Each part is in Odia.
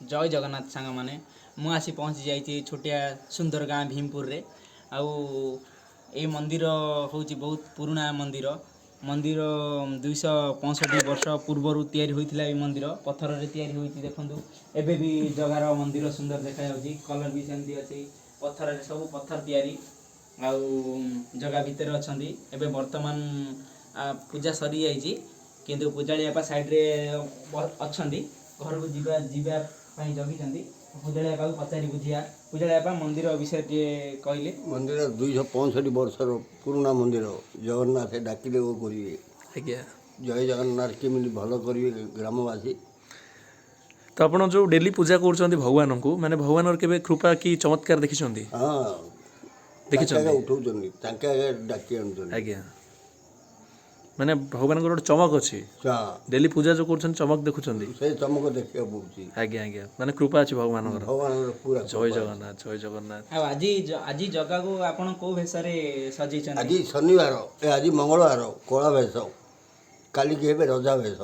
ଜୟ ଜଗନ୍ନାଥ ସାଙ୍ଗମାନେ, ମୁଁ ଆସି ପହଞ୍ଚି ଯାଇଛି ଛୋଟିଆ ସୁନ୍ଦର ଗାଁ ଭୀମପୁରରେ। ଆଉ ଏଇ ମନ୍ଦିର ହେଉଛି ବହୁତ ପୁରୁଣା ମନ୍ଦିର। ମନ୍ଦିର 265 ବର୍ଷ ପୂର୍ବରୁ ତିଆରି ହୋଇଥିଲା। ଏଇ ମନ୍ଦିର ପଥରରେ ତିଆରି ହୋଇଛି। ଦେଖନ୍ତୁ, ଏବେ ବି ଜଗାର ମନ୍ଦିର ସୁନ୍ଦର ଦେଖାଯାଉଛି। କଲର୍ ବି ସେମିତି ଅଛି। ପଥରରେ ସବୁ ପଥର ତିଆରି। ଆଉ ଜଗା ଭିତରେ ଅଛନ୍ତି। ଏବେ ବର୍ତ୍ତମାନ ପୂଜା ସରିଯାଇଛି, କିନ୍ତୁ ପୂଜାରୀ ବାପା ସାଇଡ଼ରେ ଅଛନ୍ତି, ଘରକୁ ଯିବା ଯିବା ପାଇଁ ଜଗିଛନ୍ତି। ପୂଜାରୀ ବାପାକୁ ପଚାରି ବୁଝିବା। ପୂଜାରୀ ବାପା, ମନ୍ଦିର ବିଷୟରେ ଟିକେ କହିଲେ। ମନ୍ଦିର 265 ବର୍ଷର ପୁରୁଣା ମନ୍ଦିର। ଜଗନ୍ନାଥ ଡାକିଲେ ଓ କରିବେ। ଜୟ ଜଗନ୍ନାଥ। କେମିତି ଭଲ କରିବେ ଗ୍ରାମବାସୀ। ତ ଆପଣ ଯେଉଁ ଡେଲି ପୂଜା କରୁଛନ୍ତି ଭଗବାନଙ୍କୁ, ମାନେ ଭଗବାନଙ୍କର କେବେ କୃପା କି ଚମତ୍କାର ଦେଖିଛନ୍ତି? ହଁ। ଦେଖିଛନ୍ତି? ତାଙ୍କେ ଆଗେ ଉଠଉଛନ୍ତି, ତାଙ୍କେ ଆଗେ ଡାକି ଆଣୁଛନ୍ତି। ଆଜ୍ଞା, ମାନେ ଭଗବାନଙ୍କର ଗୋଟେ ଚମକ ଅଛି। ଡେଲି ପୂଜା ଯେଉଁ କରୁଛନ୍ତି, ଚମକ ଦେଖୁଛନ୍ତି? ସେ ଚମକ ଦେଖିବାକୁ ପଡୁଛି। ଆଜ୍ଞା, ମାନେ କୃପା ଅଛି ଭଗବାନଙ୍କର। ଭଗବାନଙ୍କର ପୁରା ଜୟ କୃପା ଅଛି। ଜଗନ୍ନାଥ, ଜୟ ଜଗନ୍ନାଥ। ଆଉ ଆଜି ଜଗାକୁ ଆପଣ କୋଉ ଭେଷରେ ସଜେଇଛନ୍ତି? ଆଜି ଶନିବାର, ଏ ଆଜି ମଙ୍ଗଳବାର, କଳା ବେଶ। କାଲିକି ହେବେ ରଜା ବେଶ।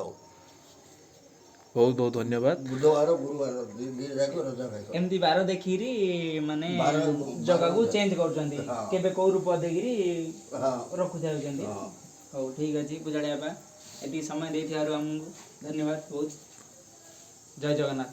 ବହୁତ ବହୁତ ଧନ୍ୟବାଦ। ବୁଧବାର, ଗୁରୁବାର ଦି ଦି ଯାକ ରଜା ବେଶ। ଏମିତି ବାର ଦେଖିକିରି ମାନେ ଜଗାକୁ ଚେଞ୍ଜ କରୁଛନ୍ତି? ହଁ। କେବେ କୋଉ ରୂପ ଦେଇକିରି ହଁ। ରଖୁଥାଉଛନ୍ତି? ହଁ। ହଉ, ଠିକ୍ ଅଛି ପୂଜାରୀ ବାପା, ଏତିକି ସମୟ ଦେଇଥିବାରୁ ଆମକୁ ଧନ୍ୟବାଦ ବହୁତ। ଜୟ ଜଗନ୍ନାଥ।